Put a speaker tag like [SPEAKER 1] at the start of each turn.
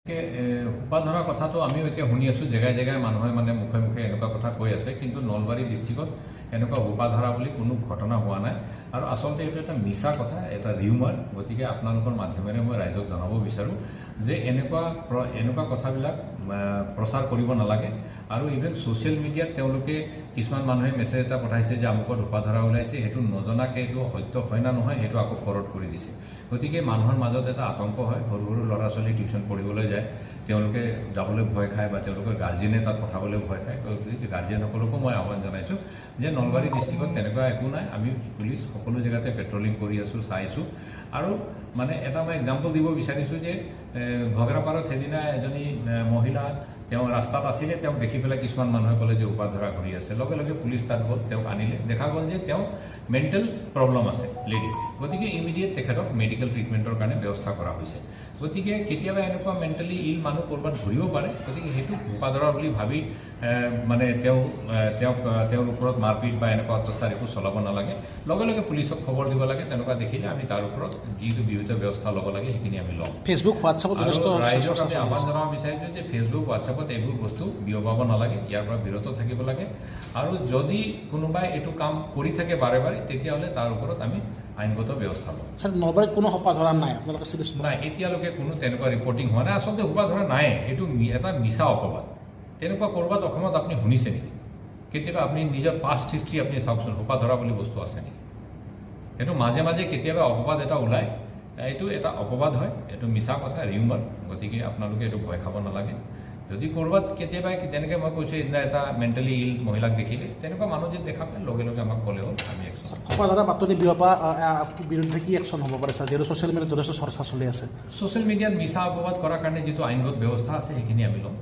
[SPEAKER 1] সোপা ধৰা কথাটো আমিও এতিয়া শুনি আছোঁ। জেগাই জেগাই মানুহে মানে মুখে মুখে এনেকুৱা কথা কৈ আছে, কিন্তু নলবাৰী ডিষ্ট্ৰিক্টত এনেকুৱা সোপা ধৰা বুলি কোনো ঘটনা হোৱা নাই। আৰু আচলতে এইটো এটা মিছা কথা, এটা ৰিউমাৰ। গতিকে আপোনালোকৰ মাধ্যমেৰে মই ৰাইজক জনাব বিচাৰোঁ যে এনেকুৱা কথাবিলাক প্ৰচাৰ কৰিব নালাগে। আৰু ইভেন ছ'চিয়েল মিডিয়াত তেওঁলোকে কিছুমান মানুহে মেছেজ এটা পঠাইছে যে আমুকত সোপা ধৰা ওলাইছে, সেইটো নজনাকৈ এইটো সত্য হয় না নহয়, সেইটো আকৌ ফৰৱাৰ্ড কৰি দিছে। গতিকে মানুহৰ মাজত এটা আতংক হয়। সৰু সৰু ল'ৰা ছোৱালী টিউশ্যন পঢ়িবলৈ যায়, তেওঁলোকে যাবলৈ ভয় খায় বা তেওঁলোকৰ গাৰ্জেনে তাত পঠাবলৈ ভয় খায়। গতিকে গাৰ্জেনসকলকো মই আহ্বান জনাইছোঁ যে নলবাৰী ডিষ্ট্ৰিক্টত তেনেকুৱা একো নাই। আমি পুলিচ সকলো জেগাতে পেট্ৰলিং কৰি আছোঁ, চাইছোঁ। আৰু মানে এটা মই এক্সাম্পল দিব বিচাৰিছোঁ যে ঘগ্ৰাপাৰত সেইদিনা এজনী মহিলা তেওঁ ৰাস্তাত আছিলে। তেওঁক দেখি পেলাই কিছুমান মানুহে ক'লে যে সোপা ধৰা ঘূৰি আছে। লগে লগে পুলিচ তাত গ'ল, তেওঁক আনিলে। দেখা গ'ল যে তেওঁ মেণ্টেল প্ৰব্লেম আছে লেডি। গতিকে ইমিডিয়েট তেখেতক মেডিকেল ট্ৰিটমেণ্টৰ কাৰণে ব্যৱস্থা কৰা হৈছে। গতিকে কেতিয়াবা এনেকুৱা মেণ্টেলি ইল মানুহ ক'ৰবাত ঘূৰিব পাৰে। গতিকে সেইটো সোপা ধৰা বুলি ভাবি মানে তেওঁ এ, তেওঁক তেওঁৰ ওপৰত মাৰপিট বা এনেকুৱা অত্যাচাৰ একো চলাব নালাগে। লগে লগে পুলিচক খবৰ দিব লাগে। তেনেকুৱা দেখিলে আমি তাৰ ওপৰত যিটো বিহিত ব্যৱস্থা ল'ব লাগে, সেইখিনি আমি ল'ম।
[SPEAKER 2] ফেচবুক, হোৱাটছএপত
[SPEAKER 1] আৰু
[SPEAKER 2] যথেষ্ট
[SPEAKER 1] ৰাইজক
[SPEAKER 2] চৰ্চা
[SPEAKER 1] আমি
[SPEAKER 2] চলি
[SPEAKER 1] আহ্বান
[SPEAKER 2] আছে।
[SPEAKER 1] জনাব বিচাৰিছোঁ যে ফেচবুক, হোৱাটছএপত এইবোৰ বস্তু বিয়পাব নালাগে, ইয়াৰ পৰা বিৰত থাকিব লাগে। আৰু যদি কোনোবাই এইটো কাম কৰি থাকে বাৰে বাৰে, তেতিয়াহ'লে তাৰ ওপৰত আমি আইনগত ব্যৱস্থা ল'ম।
[SPEAKER 2] ছাৰ, নলবাৰীত কোনো সোপা ধৰা নাই, আপোনালোকে চিৰিয়াছ?
[SPEAKER 1] নাই, এতিয়ালৈকে কোনো তেনেকুৱা ৰিপৰ্টিং হোৱা নাই। আচলতে সোপা ধৰা নাই, এইটো এটা মিছা অপবাদ। তেনেকুৱা ক'ৰবাত অসমত আপুনি শুনিছে নেকি কেতিয়াবা? আপুনি নিজৰ পাষ্ট হিষ্ট্ৰী আপুনি চাওকচোন, সোপা ধৰা বুলি বস্তু আছে নেকি? সেইটো মাজে মাজে কেতিয়াবা অপবাদ এটা ওলায়। এইটো এটা অপবাদ হয়, এইটো মিছা কথা, ৰিউমাৰ। গতিকে আপোনালোকে এইটো ভয় খাব নালাগে। যদি ক'ৰবাত কেতিয়াবা তেনেকৈ মই কৈছোঁ, সেইদিনা এটা মেণ্টেলি ইল মহিলাক দেখিলে, তেনেকুৱা মানুহ যদি দেখা পায়, লগে লগে আমাক ক'লে হ'ল, আমি একশ্যন
[SPEAKER 2] সোপা ধৰা বাতৰি বিয়পা বিৰুদ্ধে কি একশ্যন হ'ব পাৰে ছাৰ, যিহেতু ছ'চিয়েল মিডিয়াত যথেষ্ট চৰ্চা চলি আছে?
[SPEAKER 1] ছ'চিয়েল মিডিয়াত মিছা অপবাদ কৰাৰ কাৰণে যিটো আইনগত ব্যৱস্থা আছে, সেইখিনি আমি ল'ম।